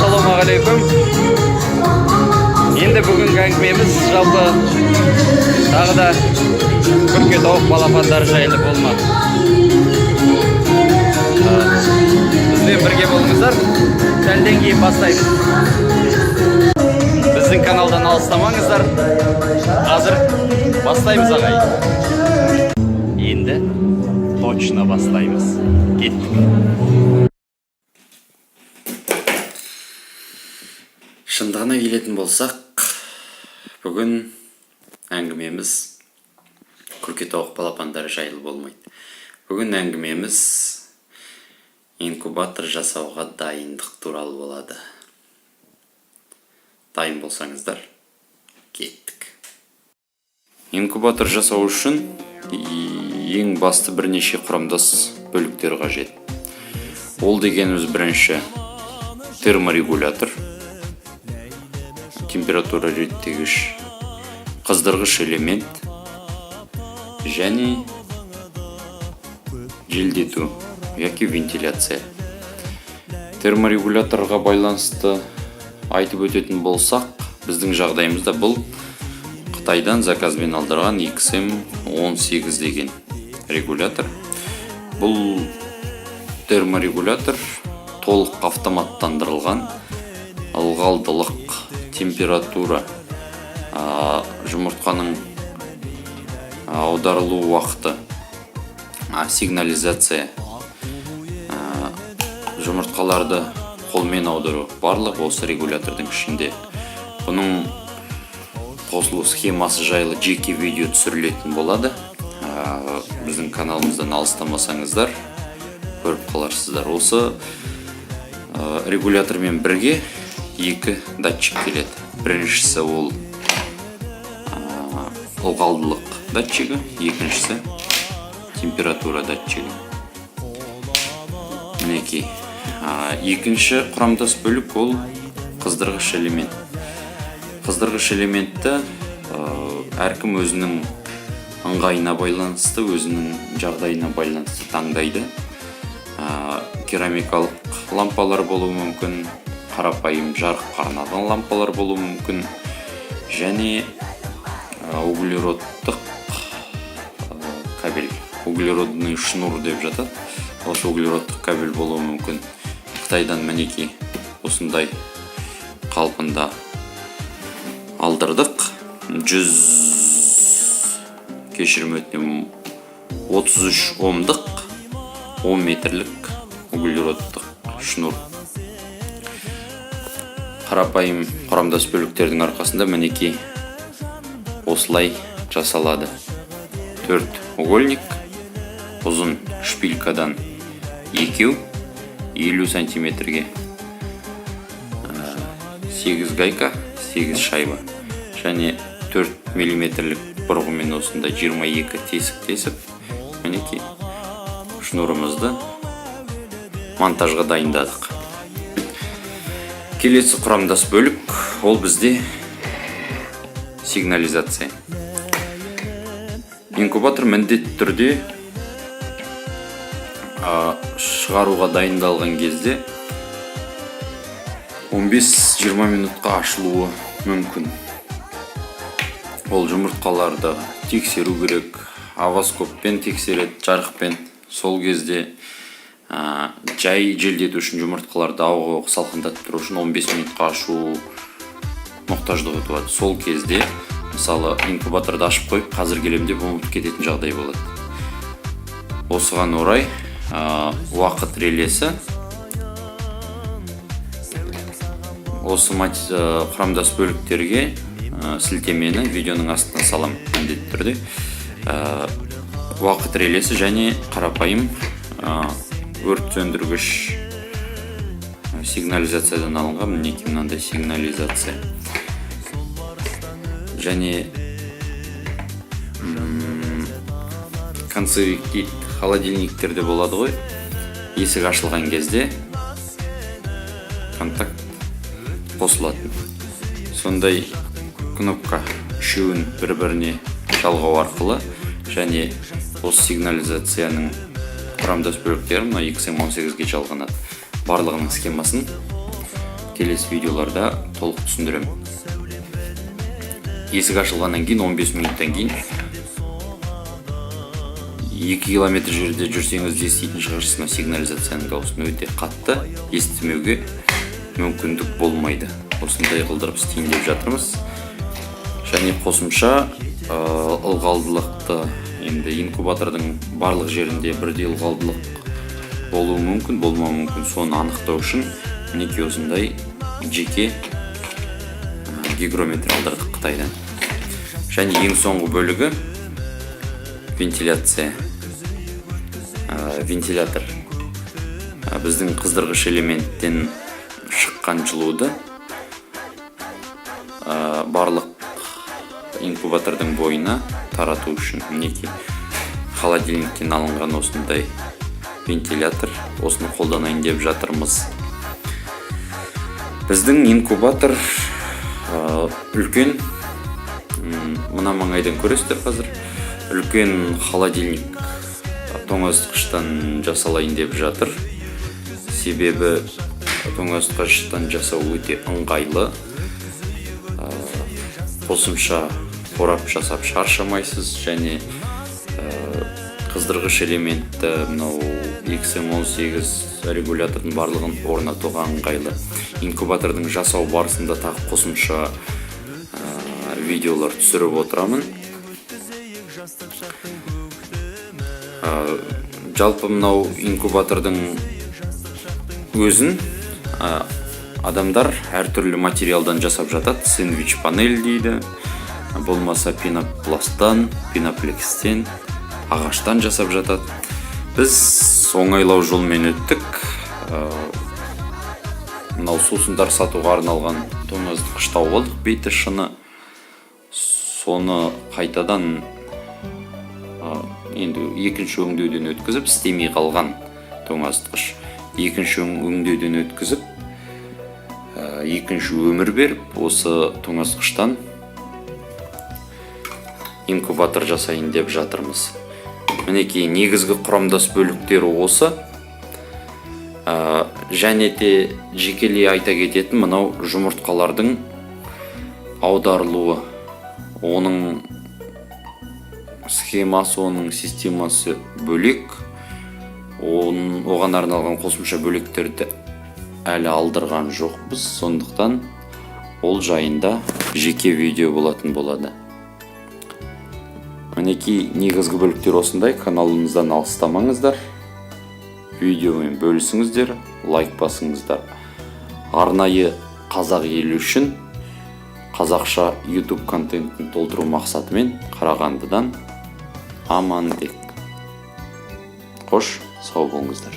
Ассалаумағалейкум! Енді бүгінгі әңгімеміз жалпы тағы да күрке тауық балапандары жайлы болмақ. Бізбен бірге болыңыздар, сәлден кейін бастаймыз. Біздің каналдан алыстамаңыздар, қазір бастаймыз, ағайын. Енді точно бастаймыз, кеттік. Шындығына келетін болсақ, бүгін әңгімеміз күрке тауық балапандары жайлы болмайды. Бүгін әңгімеміз инкубатор жасауға дайындық туралы болады. Дайын болсаңыздар, кеттік. Инкубатор жасау үшін ең басты бірнеше құрамдас бөліктер қажет. Ол дегеніміз: бірінші терморегулятор, температура реттегіш, қыздырғыш элемент және желдету яки вентиляция. Терморегуляторға байланысты айтып өтетін болсақ, біздің жағдайымызда бұл Қытайдан заказбен алдырған XM18 деген регулятор. Бұл терморегулятор толық автоматтандырылған. Ылғалдылық, температура, жұмыртқаның аударылу уақыты, сигнализация, жұмыртқаларды қолмен аудару, барлық осы регулятордың ішінде. Бұның қосылу схемасы жайлы жеке видео түсірілетін болады. Біздің каналымыздан алыстамасаңыздар, көріп қаларсыздар. Осы регулятормен бірге екі датчик келеді. Біріншісі ол ылғалдылық датчигі, екіншісі температура датчигі. Мінекей. Екінші құрамдас бөлік ол қыздырғыш элемент. Қыздырғыш элементті әркім өзінің ыңғайына байланысты, өзінің жағдайына байланысты таңдайды. Керамикалық лампалар болуы мүмкін, қарапайым жарыққа арналған лампалар болуы мүмкін және углеродтық кабель, углеродный шнур деп жатады, осы углеродтық кабель болуы мүмкін. Қытайдан, мінекей, осындай қалпында алдырдық. 100, кешірім өтінемін, 33 омдық, 10 метрлік углеродтық шнур. Қарапайым құрамдас бөліктердің арқасында, мінекей, осылай жасалады. Төрт угольник, ұзын шпилькадан екеу, 50 сантиметрге 8 гайка, 8 шайба және 4 миллиметрлік бұрғымен осындай 22 тесік тесіп, мінекей, шнурымызды монтажға дайындадық. Келесі құрамдас бөлік ол бізде сигнализация. Инкубатор міндетті түрде шығаруға дайындалған кезде 15-20 минутқа ашылуы мүмкін. Ол жұмыртқаларды тексеру керек, овоскоппен тексереді, жарықпен. Сол кезде жай желдету үшін, жұмыртқаларды ауа салқындатып тұру үшін 15 минутқа ашу мұқтаждығы туады. Сол кезде, мысалы, инкубаторды ашып қойып, қазір келемін деп ұмытып кететін жағдай болады. Осыған орай уақыт релесі, осы құрамдас бөліктерге сілтемені видеоның астына саламын міндетті түрде. Уақыт релесі және қарапайым өрт сөндіргіш сигнализациядан алынған, мінекей, мынандай сигнализация және концевик дейді, холодильниктерде болады ғой, есік ашылған кезде контакт қосылатын сондай кнопка. Үшеуін бір біріне жалғау арқылы және осы сигнализацияның құрамдас бөліктері мына XM18-ге жалғанады. Барлығының схемасын Келесі видеоларда толық түсіндіремін. Есік ашылғаннан кейін 15 минуттан кейін 2 километр жерде жүрсеңіз де, еститін шығарсыз мына сигнализацияның дауысын. Өте қатты, естімеуге мүмкіндік болмайды. Осындай қылдырып істейін деп жатырмыз. Және қосымша ылғалдылықты, енді инкубатордың барлық жерінде бірдей ылғалдылық болуы мүмкін, болмауы мүмкін. Соны анықтау үшін, мінекей, осындай жеке гигрометр алдырдық Қытайдан. Және ең соңғы бөлігі — вентиляция. Вентилятор біздің қыздырғыш элементтен шыққан жылуды барлық инкубатордың бойына тарату үшін, мінекей, холодильниктен алынған осындай вентилятор. Осыны қолданайын деп жатырмыз. Біздің инкубатор үлкен. Мына маңайдан көресіздер қазір, үлкен холодильник, тоңазытқыштан жасалайын деп жатыр. Себебі тоңазытқыштан жасау өте ыңғайлы. Қосымша қорап жасап шаршамайсыз. Және қыздырғыш элементті, мынау XM18 регулятордың барлығын орнатуға ыңғайлы. Инкубатордың жасау барысында тағы қосымша видеолар түсіріп отырамын. Жалпы мынау инкубатордың өзін адамдар әртүрлі материалдан жасап жатады. Сэндвич панель дейді, болмаса пенопласттан, пеноплекстен, ағаштан жасап жатады. Біз оңайлау жолмен өттік. Мынау сусындар сатуға арналған тоңазытқыш тауып алдық, беті шыны. Соны қайтадан енді екінші өңдеуден өткізіп, істемей қалған тоңазытқыш, екінші өңдеуден өткізіп, екінші өмір беріп, осы тоңазытқыштан инкубатор жасайын деп жатырмыз. Мінекей, негізгі құрамдас бөліктері осы. Және де жекелей айта кететін мынау жұмыртқалардың аударылуы, оның схемасы, оның системасы бөлек. Оған арналған қосымша бөліктерді әлі алдырған жоқпыз, сондықтан ол жайында жеке видео болатын болады. Мінекей, негізгі бөліктер осындай. Каналымыздан алыстамаңыздар, видеомен бөлісіңіздер, лайк басыңыздар. Арнайы қазақ елі үшін қазақша YouTube контентін толтыру мақсатымен Қарағандыдан Амандек. Қош, сау болыңыздар.